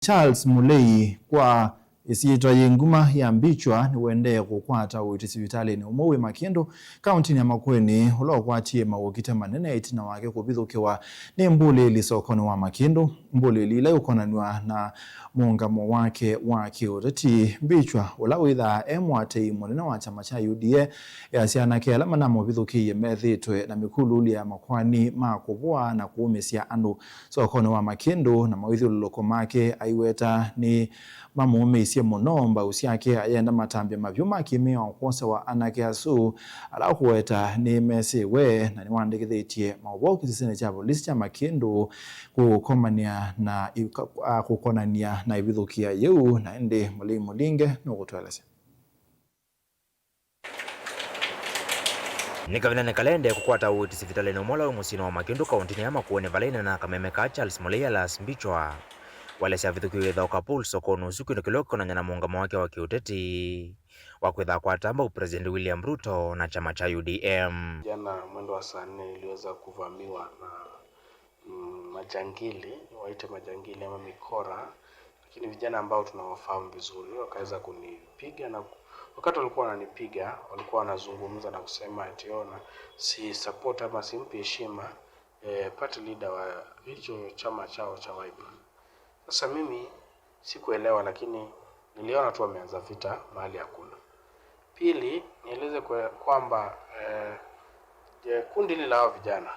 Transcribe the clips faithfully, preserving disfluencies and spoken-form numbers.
Charles Mulei kwa ĩsyĩtwa yĩ nguma ya Mbichwa nĩwendee kũkwata ũiiti sivitalĩnĩ ũmwe wĩ Makĩndũ, kaũntĩnĩ ya Makueni, ũla ũkwatie maũkite manene ĩtina wake kũvithũkĩwa nĩ mbũlĩĩli sokonĩ wa Makĩndũ. Mbũlĩĩli ila iũkonanw'a na mũũngamo wake wa kĩũteti. Mbichwa, ũla wĩthaa e mũatĩĩi mũnene wa kyama kya U D A, easya anake ala manamũvithũkĩie methĩĩtwe na mĩkululĩ ya makoani ma kũvũa na kũũmĩsya andũ sokonĩ wa Makĩndũ, na mawĩthyũlũlũko make aiweta nĩ mamũũmĩisye mũno. Mbau syake ayenda matambya mavyũ ma kĩmĩao kwosewa anake asu, ala kũweta nĩmesĩwe na nĩwandĩkĩthĩtye maũvoo kĩsisinĩ kya volisi kya Makĩndũ kũkomania na i-, ka-, a, kũkonania na ĩvithũkĩa yĩu, na ĩndĩ Mũlei Mũlinge nũkũtũelesya. Nĩ kavindanĩ kala endee kũkwata ũiiti sivitalĩnĩ ũmwe ũla wĩ mũsyĩnĩ wa Makĩndũ, kaũntĩnĩ ya Makueni, vala ĩneena na kameme ka Charles Mũlei alias Mbichwa, walesya avithũkĩwe ĩthaũka Paul sokonĩ ũsu, kĩndũ kĩla ũkĩkonany'a na mũũngamo wake wa kĩũteti wa kwĩtha akwata mbau President William Ruto na kyama kya U D M. Jana mwendo wa saa nne niliweza kuvamiwa na mm, majangili, niwaite majangili ama mikora, lakini vijana ambao tunawafahamu vizuri wakaweza kunipiga, na ku-, wakati walikuwa wananipiga walikuwa wanazungumza na kusema ati ona si support ama simpi heshima eh, party leader wa hicho chama chao cha Wiper. Sasa mimi sikuelewa, lakini niliona tu wameanza vita mahali hakuna. Pili, nieleze kwe-, kwamba eh, je, kundi hili la hawa vijana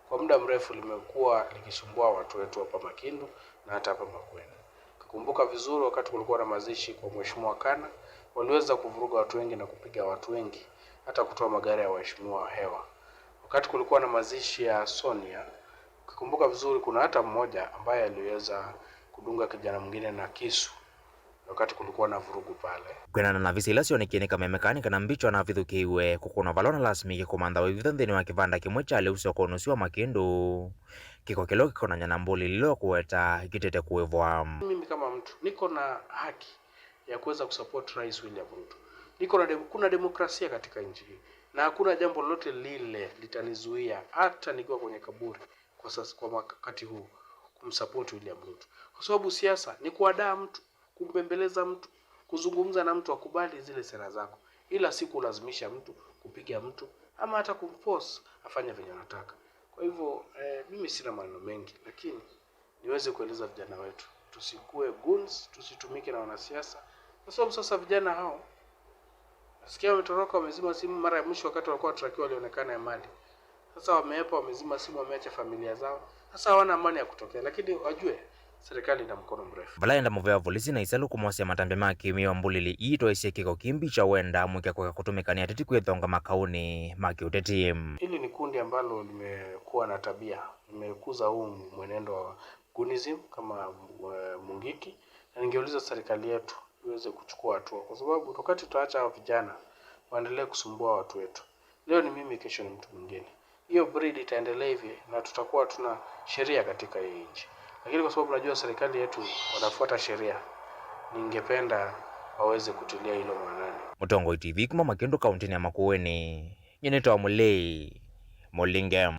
kwa muda mrefu limekuwa likisumbua watu wetu hapa Makindu na hata hapa Makueni. Ukikumbuka vizuri, wakati kulikuwa na mazishi kwa Mheshimiwa Kana, waliweza kuvuruga watu wengi na kupiga watu wengi, hata kutoa magari ya waheshimiwa hewa. Wakati kulikuwa na mazishi ya Sonia, ukikumbuka vizuri, kuna hata mmoja ambaye aliweza kudunga kijana mwingine na kisu wakati kulikuwa na vurugu pale. Kwĩanana na visa ila syonekie nĩ kameme kaa, nĩ kana Mbichwa navithũkĩiwe kũkũnwa vala ũnalasimĩkie kũmantha wĩvitho nthĩnĩ wa kĩvanda kĩmwe kya lĩu sokonĩ ũsu wa Makĩndũ, kĩko kĩla ũkĩkonany'a na mbũlĩĩli ila ũkũweta kĩtete kũĩvwa. Mimi kama mtu niko na haki ya kuweza kusupport Rais William Ruto. Niko na dem-, kuna demokrasia katika nchi hii na hakuna jambo lolote lile litanizuia, hata nikiwa kwenye kaburi kwa sasa, kwa wakati huu, kumsupport William Ruto, kwa sababu siasa ni kuhadaa mtu, kumbembeleza mtu, kuzungumza na mtu akubali zile sera zako, ila si kulazimisha mtu, kupiga mtu ama hata kumforce afanye venye anataka. Kwa hivyo eh, mimi sina maneno mengi, lakini niweze kueleza vijana wetu, tusikue goons, tusitumike na wanasiasa, kwa sababu sasa vijana hao, nasikia wametoroka, wamezima simu. Mara ya mwisho wakati walikuwa watrakiwa, walionekana Emali. Sasa wameepa, wamezima simu, wameacha familia zao. Sasa hawana amani ya kutokea, lakini wajue serikali ina mkono mrefu. Vala enda mũvea wa volisi na isalũ kũmosya matambya ma kĩmĩao mbũlĩĩli ii, twaisye kĩko kĩmbi kya wenda mwĩke kweka kũtũmĩka nĩ ateti kwĩthonga makaũnĩ ma kĩũteti. Hili ni kundi ambalo limekuwa na tabia, limekuza huu mwenendo wa goonism kama eh, Mungiki, na ningeuliza serikali yetu iweze kuchukua hatua, kwa sababu wakati tutaacha hao vijana waendelee kusumbua watu wetu, leo ni mimi, kesho ni mtu mwingine, hiyo breed itaendelea hivi na tutakuwa hatuna sheria katika hii nchi. Lakini kwa sababu najua serikali yetu wanafuata sheria, ningependa waweze kutilia hilo maanani. Mũtongoi T V kuma Makĩndũ, kaũntĩnĩ ya Makueni, nyie nĩtawa Mũlei Mũlinge.